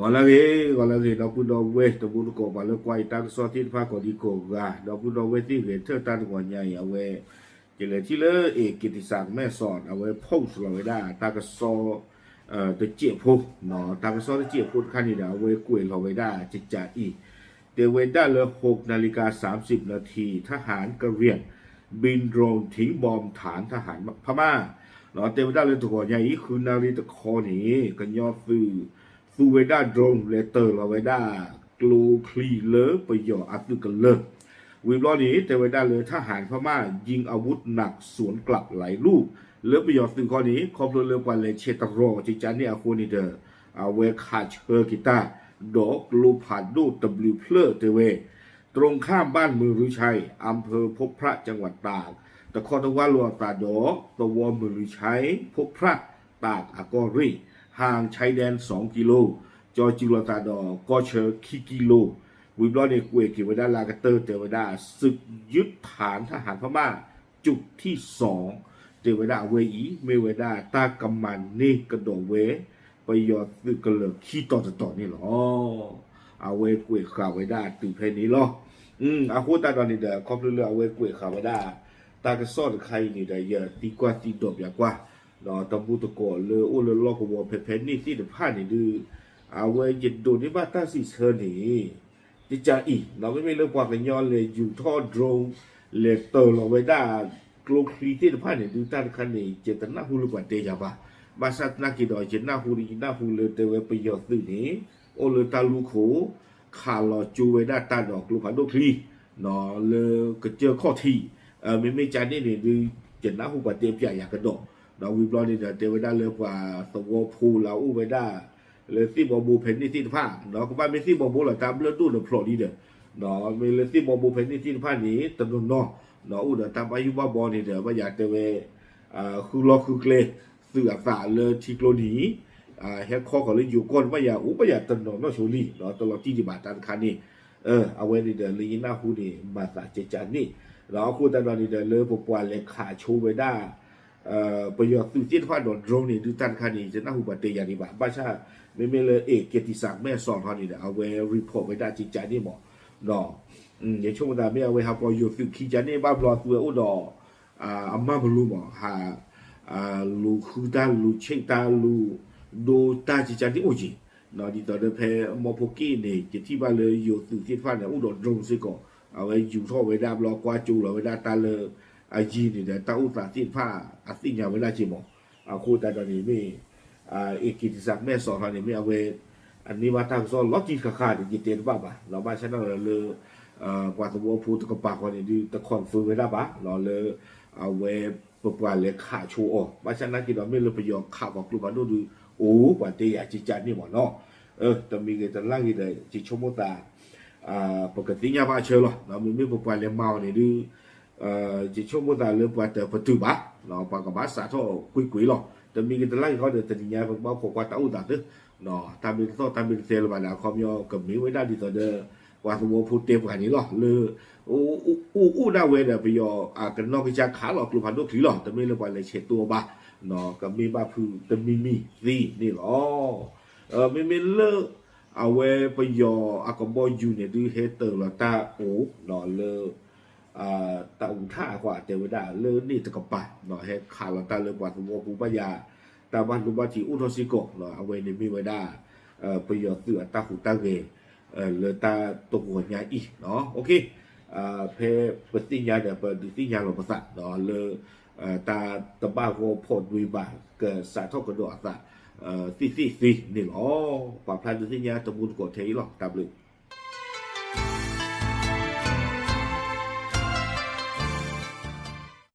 ဂီၤလၢအဂ့ၤ, ဂီၤလၢအဂ့ၤ ဒီပုၢ်ဒီဝဲၢ် တံၤသကိး ပှၤလၢကွၢ်ယတၢ်ကစီၣ်သ့ၣ်တဖၣ်ကိးဒံကိးဂၤ, ဒီပုၢ်ဒီဝဲၢ်သ့ၣ်ဂဲၤထၢၣ်တၢ်တဂီၤညါအံၤ အဝဲ ကလဲၤထံၣ်လၢ A K T C မဲၢ်စီး အဝဲ post လီၤဝဲဒၣ်တၢ်ကစီၣ် တစဲးဖိ, တၢ်ကစီၣ်တစဲးဖိတခါန့ၣ်ဒီး အဝဲကွဲးလီၤဝဲဒၣ်ကကးအံၤ, တဲဝဲဒၣ်လၢ หกนาฬิกาสามสิบนาที ทหารกะเหรี่ยงบินโดรนทิ้งบอมฐานทหารพม่า တဲဝဲဒၣ်လၢတဂီၤညါအံၤ ဃုနၣ်ရံၣ်တခီန့ၣ် ကညီသုး သူဝဲဒၣ် drone လဲၤတၢၤလီၤဝဲဒၣ် ကျိချံလၢပယီၤအသုးကလၢၤ, ဝံၤဘျီန့ၣ် တဲဝဲဒၣ်လၢ ทหารพม่ายิงอาวุธหนักสวนกลับหลายลูก လၢပယီၤသုးခီန့ၣ် ခီဖျိလၢပှၤလဲၤဆဲးတရီၤကကးန့ၣ်အဃိန့ၣ်ဒီး အဝဲခးဆၢက့ၤတၢ် ဒီးကျိဖးဒိၣ်တဘျုးဖျၢၣ်တဲဝဲ ตรงข้ามบ้านมือรือชัย อำเภอพบพระ จังหวัดตาก တခီတဝၢ်လိာ်အသးဒီး သဝီမုၢ်လူၤဆဲ พบพระ ตาก အကီၢ်ရ့ၣ် ห่างชายแดนสองกิโล ကၠီၤစုၤလိာ်သးဒီးကီၢ်ဆၢခံကံလိ ဝံၤဘျီန့ၣ် ကွဲးက့ၤဝဲဒၣ်လၢအကတၢၢ် တဲဝဲဒၣ် စစ်ยึดฐานทหารพม่า จุดที่สอง တဲဝဲဒၣ်အဝဲအံၤ မ့ၢ်ဝဲဒၣ်တၢ်ကမၤန့ၢ်ကဒီးဝဲ ပယီၤသုးကလၢၤခံတီၤတတီၤန့ၣ်လီၤ. အဝဲကွဲးဃာ်ဝဲဒၣ်တုၤဖဲန့ၣ်လီၤ. အဃိသတးဒီးန့ၣ်ဒီး ခီဖျိလၢအဝဲကွဲးဃာ်ဝဲဒၣ် တၢ်ကစီၣ်တခါအံၤန့ၣ်ဒီး ယသံကွၢ်သံဒိးပၠးကွၢ် ဒီးတံၤသကိးလၢအိၣ်လၢလီၢ်ကဝီၤဖဲဖဲန့ၣ်သ့ၣ်တဖၣ်န့ၣ်ဒုး အဝဲယဒိးန့ၢ်ဘၣ်တၢ်စံးဆၢန့ၣ် ကကးအံၤ မ့မ့ၢ်လၢပှၤကညီလဲၤယူၤထီၣ် drone လဲၤတၢၤလီၤဝဲဒၣ် ကျိချံသ့ၣ်တဖၣ်န့ၣ်ဒုး တၢ်တခါန့ၣ် ယတနၢ်ဟူလၢပှၤတဲယၤဘၣ်. ဘၣ်ဆၣ်သနာ်က့ဒီး ယနၢ်ဟူဒီး ယနၢ်ဟူလၢတဲဝဲပယီၤသုးန့ၣ် အိၣ်လၢတၢ်လူၢ်ခိၣ် ခးလီၤကၠိဝဲဒၣ်တၢ်ဒီးကျိဖးဒိၣ်ချံ လၢကစၢၢ်ခီၣ်ထံး မ့မ့ၢ်ကန့ၣ်န့ၣ်ဒုး ယနၢ်ဟူပှၤတဲပၠးယၤကဒီး ဒီးဝံၤဘျီန့ၣ်ဒီး တဲဝဲဒၣ်လၢပှၤသဝီဖိလၢအအိၣ်ဝဲဒၣ် လၢသ့ၣ်ဘီဘိဖဲန့ၣ်သ့ၣ်တဖၣ် ကဘၣ်မ့ၢ်သ့ၣ်ဘီဘိလီၤ တၢ်ဘျၢၣ်ဒိၣ်ဒီးဖျိးလံဒီး မ့ၢ်လၢသ့ၣ်ဘီဘိဖဲန့ၣ်သ့ၣ်တဖၣ်န့ၣ် တနီၤနီၤ အိၣ်ဒီးတၢ်ဘၣ်ယိၣ်ဘၣ်ဘီန့ၣ်ဒီး ဘၣ်ယၤတဲဝဲ ဃုလီၢ်ဃုကျဲ သုးအသးလၢထံကျိနံၤ ဟဲခီကီၤလၢယိၤကီၢ်န့ၣ် ဘၣ်ယၤအိၣ်ဘၣ်ယၤတနီၤနီၤဆိလံ တလီၤတံၢ်ဒံးဘၣ်တၢ်တခါန့ၣ် အဝဲန့ၣ်ဒီးလၢယနၢ်ဟူန့ၣ် မၤသးကကးန့ၣ် ဒီးအဃိသတးဒီးန့ၣ်ဒီး လၢပပှၤလဲၤခးဆိဝဲဒၣ် ပယီၤသုးသ့ၣ်တဖၣ်ဒီး drone န့ၣ်ဒုး တၢ်တခါန့ၣ် ယတနၢ်ဟူပှၤတဲယၤဒံးဘၣ်. ဘၣ်ဆၣ် မ့မ့ၢ်လၢ A K T C မဲၢ်စီးထီၣ်န့ၣ်ဒီး အဝဲ report ဝဲဒၣ်ကကးန့ၣ်မး ဒီး ယဆိကမိၣ်သးမ့ၢ်အဝဲဟးပှၤယိၤသုးခံကန့ၣ် ဘၣ်ဘျီအသုဝဲအိၣ်ဒီး အမၢ်မလူမး ဟး လူၤဃုတၢ်လူၤဆ့ၣ်တၢ်လူၤဒိတၢ်ကကးန့ၣ်အိၣ်က့ၤ ဒ်သိးဒီးဖဲမီဖိက့ၣ်န့ၣ် ယထံၣ်ဘၣ်လၢယိၤသုးသ့ၣ်တဖၣ်န့ၣ် အိၣ်ဒီး drone စ့ၢ်ကီး အဝဲယူၤထီၣ်ဝဲဒၣ်ဘျီ ကွၢ်ကၠိလီၤဝဲဒၣ်တၢ်လၢအယံၤန့ၣ်ဒီး တၢ်အိၣ်သးသ့ၣ်တဖၣ်အသ့ၣ်ညါဝဲဒၣ်က့ၤမး အဃိသတးဒီးန့ၣ်မ့ၢ် A K T C မဲၢ်စီးထီၣ်န့ၣ် မ့ၢ်အဝဲ အန့ၢ်ဘၣ်တၢ်ကစီၣ်လီၤတံၢ်တခါခါန့ၣ် ယတဲတဘၣ်ဘၣ် ဘၣ်ဆၣ်န့ၣ်လၢ ပှၤသဝီဖိတကပၤဃီန့ၣ်ဒုး တ confirm ဝဲဒၣ်ဘၣ် လၢ အဝဲ ပပှၤလဲၤခးဆိအီၤ ဘၣ်ဆၣ်သနာ်က့ဒီး မ့ၢ်လၢပယီၤခးပှၤကျိဖးဒိၣ်ဒုး အိၣ်ပှၤတဲယၤကကးန့ၣ်မးနီၤ တမံၤဂ့ၤတလါဂ့ၤဒီး ယဆိကမိၣ်သး ပကသ့ၣ်ညါဘၣ်အဆၢလီၤ မ့မ့ၢ်ပပှၤလဲၤမၤအီၤန့ၣ်ဒုး ယဆိကမိၣ်သးလၢပှၤတပတုာ်ဘၣ် ပှၤကဘၣ်စးထီၣ်ကွ့ၢ်ကွ့ၢ်လီၤ တမံၤဂ့ၤတလါဂ့ၤဃီဒီး တနံၤညါပကဘၣ်ခိးကွၢ်တၢ်အိၣ်သးသ့ တၢ်မ့ၢ်တသီၣ်တၢ်မ့ၢ်တသဲလၢၤဘၣ်ဒီး အခီပညီကမ့ၢ်ဝဲဒၣ်ဒ်သိးဒီး ပှၤသဝီဖိတဲပှၤန့ၣ်လီၤ လၢ အိၣ်အိၣ်ဒၣ်ဝဲဒီးပယီၤအကနီၢ်ကစၢ်ခးလီၤကျိဖးဒိၣ်ချံလီၤ တမ့ၢ်လၢပှၤလဲၤဆဲးတိအီၤဘၣ် ကမ့ၢ်ဘၣ်ဖုးတမံၤမံၤသ့န့ၣ်လီၤ မ့မ့ၢ်လၢ အဝဲပယီၤအကဘီယူၤန့ၣ်ဒုးဟဲတၢၤလီၤတၢ်အိၣ် လၢ တၢ်အူထၣ်အဃိတဲဝဲဒၣ်လၢန့ၣ်တကပၤ ဟဲခးလီၤတၢ်လၢပှၤသဝီဖိဘၣ်ယၤ တၢ်ဘၣ်ဒိဘၣ်ထံးအိၣ်ထီၣ်စ့ၢ်ကီး အဝဲန့ၣ်မ့ၢ်ဝဲဒၣ် ပယီၤသုးအတၢ်ဟူးတၢ်ဂဲၤ လၢတၢ်တဂီၤညါအံၤ ဖဲပသ့ၣ်ညါဒီးပဒုးသ့ၣ်ညါလီၤပသးလၢ တၢ်တဘၣ်ဂီၢ်ဖီၣ်ဒွံးဘၣ် ကစးထီၣ်ကဒီးအသး သ့ၣ်သ့ၣ်သ့န့ၣ်လီၤ. ပာ်ဖျါဒုးသ့ၣ်ညါတံၤသကိးထဲအံၤလီၤ. တၢ်ဘျုး